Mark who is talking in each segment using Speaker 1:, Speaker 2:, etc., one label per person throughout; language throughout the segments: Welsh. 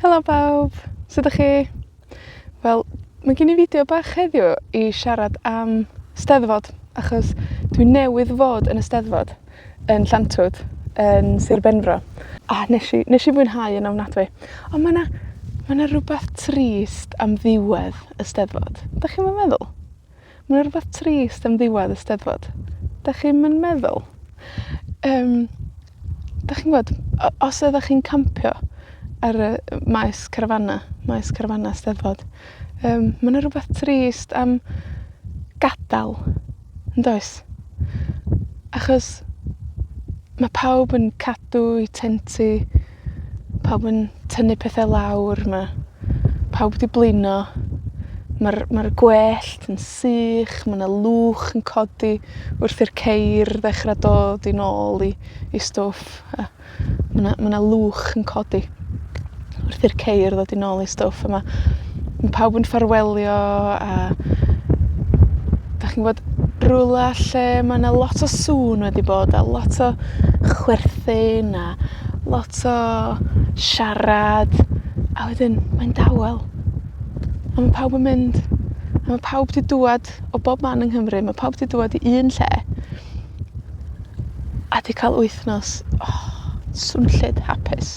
Speaker 1: Helo bawb, sud 'dach chi? Wel, mae gen i fideo bach heddiw i siarad am 'Steddfod, achos dwi newydd fod yn y 'Steddfod yn Llantwd, yn Sir Benfro, a nesh i, nesh i fwynhau yn ofnadwy. On' ma' 'na, ma' 'na rwbath trist am ddiwedd y 'Steddfod. 'Dach chi'm yn meddwl? Ma' 'na rwbath trist am ddiwadd y 'Steddfod. 'Dach chi'm yn meddwl? Yym, 'dach chi'n gwbod, o- os oddach chi'n campio ar y maes carafana, maes carafana 'Steddfod, ma' 'na rwbath trist am gadal, yndoes? Achos ma' pawb yn cadw 'u tenti, pawb yn tynnu pethe lawr, ma' pawb 'di blino. Ma'r ma'r gwellt yn sych, ma' 'na lwch yn codi wrth i'r ceir ddechra dod i nôl 'u 'u stwff, a ma' 'na ma' 'na lwch yn codi wrth i'r ceir ddod i nôl eu stwff a ma' ma' pawb yn ffarwelio a 'dach chi'n gwbod, rwla lle ma' 'na lot o sŵn wedi bod a lot o chwerthin a lot o siarad, a wedyn mae'n dawel. A ma' pawb yn mynd. A ma' pawb 'di dŵad o bob man yng Nghymru, ma' pawb 'di dŵad i un lle. A 'di ca'l wythnos, oh, swnllyd, hapus.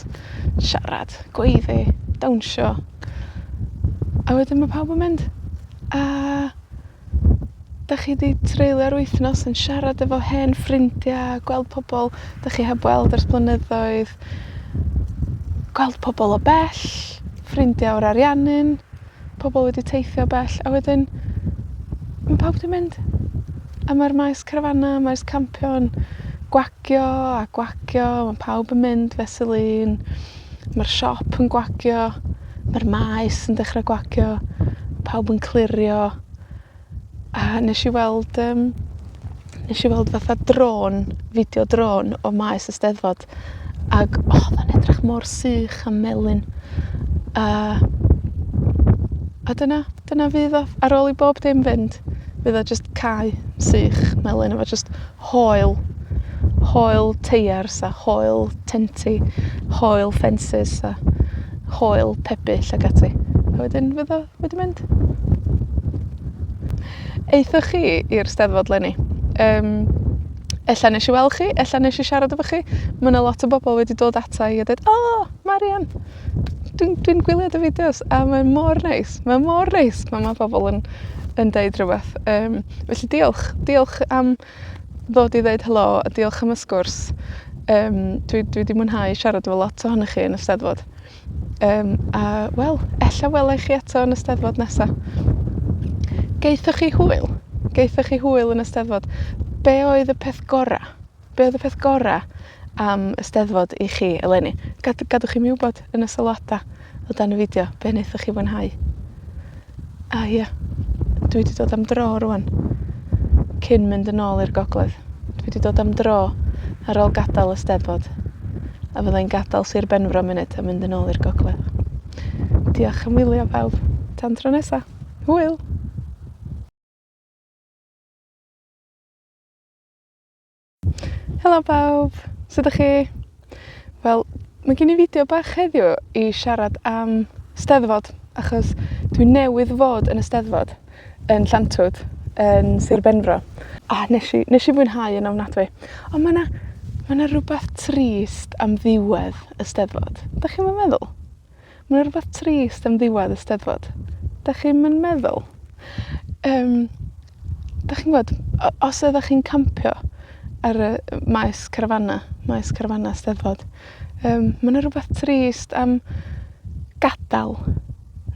Speaker 1: Siarad, gweiddi, dawnsio. A wedyn ma' pawb yn mynd. A 'dach chi 'di treulio'r wythnos yn siarad efo hen ffrindia, gweld pobol 'dach chi heb weld ers blynyddoedd, gweld pobol o bell, ffrindia o'r Ariannin, pobol wedi teithio bell, a wedyn ma' pawb 'di mynd. A ma'r maes carafana, maes campio yn gwagio a gwagio, ma' pawb yn mynd fesul un, ma'r siop yn gwagio, ma'r maes yn dechra gwagio, pawb yn clirio. A nesh i weld yym, nesh i weld fatha drôn, fideo drôn o maes y 'Steddfod, ag odd o'n edrych mor sych a melyn, a a dyna, dyna fydd o, ar ôl i bob dim fynd, fydd o jyst cae sych melyn efo jyst hoel, hoel teiars a hoel tenti, hoel ffensys a hoel pebyll ag ati. A wedyn fydd o wedi mynd. Aethoch chi i'r 'Steddfod leni? Yym, ella nesh i weld chi, ella nesh i siarad efo chi. Ma' 'na lot o bobol wedi dod ata i a deud o Marian, dwi'n, dwi'n gwylio dy fideos, a mae mor neis, mae mor neis pan ma' pobol yn, yn deud rhywbeth. Yym, felly diolch, diolch am ddod i ddeud helo, a diolch am y sgwrs. Yym, dwi, dwi 'di mwynhau siarad efo lot ohonoch chi yn y 'Steddfod. Yym, a, wel, ella welai chi eto yn y 'Steddfod nesa. Gaethoch chi hwyl? Gaethoch chi hwyl yn y 'Steddfod? Be' oedd y peth gora? Be' oedd y peth gora' am y 'Steddfod i chi eleni? Gad- gadwch i mi wbod yn y sylwada o dan y fideo be' nethoch chi fwynhau. A ia, dwi 'di dod am dro rŵan, cyn mynd yn ôl i'r gogledd. Dwi 'di dod am dro ar ôl gadal y 'Steddfod, a fyddai'n gadal Sir Benfro am munud a mynd yn ôl i'r gogledd. Diolch am wylio bawb. Tan tro nesa. Hwyl! Helo bawb, sud 'dach chi? Wel, mae gen i fideo bach heddiw i siarad am 'Steddfod, achos dwi newydd fod yn y 'Steddfod yn Llantwd, yn Sir Benfro, a nesh i, nesh i fwynhau yn ofnadwy. On' ma' 'na, ma' 'na rwbath trist am ddiwedd y 'Steddfod. 'Dach chi'm yn meddwl? Ma' 'na rwbath trist am ddiwadd y 'Steddfod. 'Dach chi'm yn meddwl? Yym, 'dach chi'n gwbod, o- os oeddach chi'n campio ar y maes carafana, maes carafana 'Steddfod, yym, ma' 'na rwbath trist am gadal,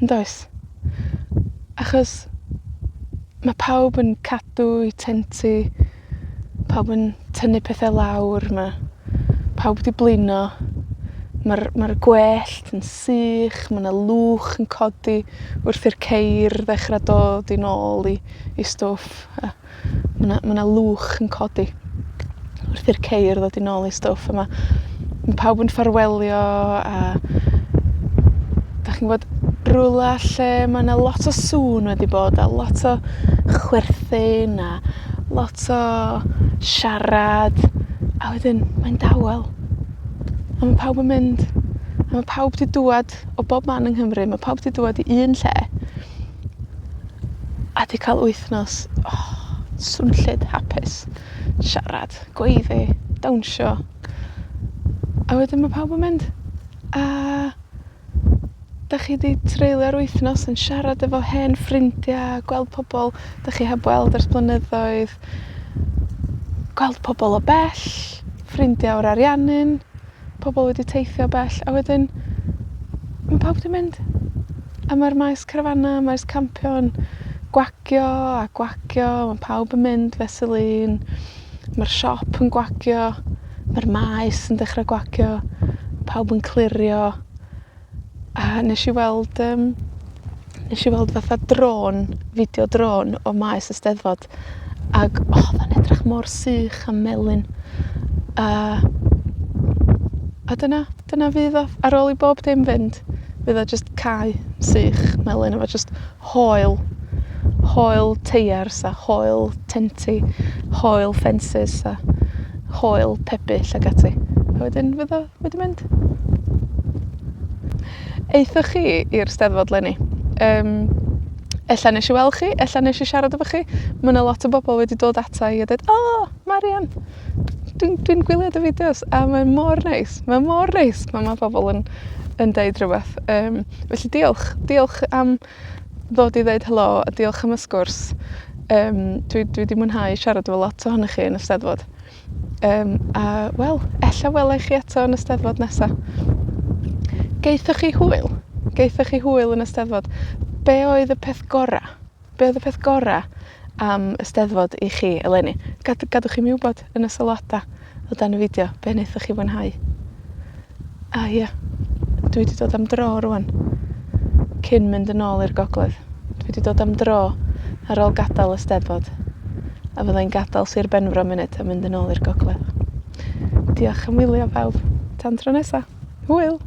Speaker 1: yndoes? Achos ma' pawb yn cadw 'u tenti, pawb yn tynnu pethe lawr, ma' pawb 'di blino. Ma'r, ma'r gwellt yn sych, ma' 'na lwch yn codi wrth i'r ceir ddechra dod i nôl 'u, 'u stwff, a ma' 'na, ma' 'na lwch yn codi wrth i'r ceir ddod i nôl eu stwff, a ma' ma' pawb yn ffarwelio a 'dach chi'n gwbod, rwla lle ma' 'na lot o sŵn wedi bod a lot o chwerthin a lot o siarad, a wedyn mae'n dawel. A ma' pawb yn mynd. A ma' pawb 'di dŵad o bob man yng Nghymru, ma' pawb 'di dŵad i un lle, a 'di ca'l wythnos, oh, swnllyd, hapus. Siarad, gweiddi, dawnsio. A wedyn ma' pawb yn mynd. A 'dach chi 'di treulio'r wythnos yn siarad efo hen ffrindia, gweld pobol 'dach chi heb weld ers blynyddoedd, gweld pobol o bell, ffrindia o'r Ariannin, pobol wedi teithio bell, a wedyn ma' pawb 'di mynd. A ma'r maes carafana, maes campio yn gwagio a gwagio, ma' pawb yn mynd fesul un. Ma'r siop yn gwagio, ma'r maes yn dechra gwagio, pawb yn clirio. A nesh i weld yym, nesh i weld fatha drôn, fideo drôn o maes y 'Steddfod, ag odd o'n edrych mor sych a melyn, a, a dyna, dyna fydd o, ar ôl i bob dim fynd, fydd o jyst cae sych, melyn efo jyst hoel, hoel teiars a hoel tenti, hoel ffensys a hoel pebyll ag ati. A wedyn fydd o wedi mynd. Aethoch chi i'r 'Steddfod leni? Yym, ella nesh i weld chi, ella nesh i siarad efo chi. Ma' 'na lot o bobol wedi dod ata i a deud o Marian, dwi'n dwi'n gwylio dy fideos, a mae mor neis, mae mor neis pan ma' pobol yn, yn deud rhywbeth. Yym, felly diolch, diolch am ddod i ddeud helo, a diolch am y sgwrs. Yym, dwi, dwi 'di mwynhau siarad efo lot ohonoch chi yn y 'Steddfod. Yym, a, wel, ella welai chi eto yn y 'Steddfod nesa. Gaethoch chi hwyl? Gaethoch chi hwyl yn y 'Steddfod? Be' oedd y peth gora? Be' oedd y peth gora am y 'Steddfod i chi eleni? Gad- gadwch i mi wbod yn y sylwada o dan y fideo be' nethoch chi fwynhau. A ia, dwi 'di dod am dro rŵan, cyn mynd yn ôl i'r gogledd. Dwi 'di dod am dro ar ôl gadal y 'Steddfod, a fyddai'n gadal Sir Benfro am munud a mynd yn ôl i'r gogledd. Diolch am wylio pawb. Tan tro nesa. Hwyl!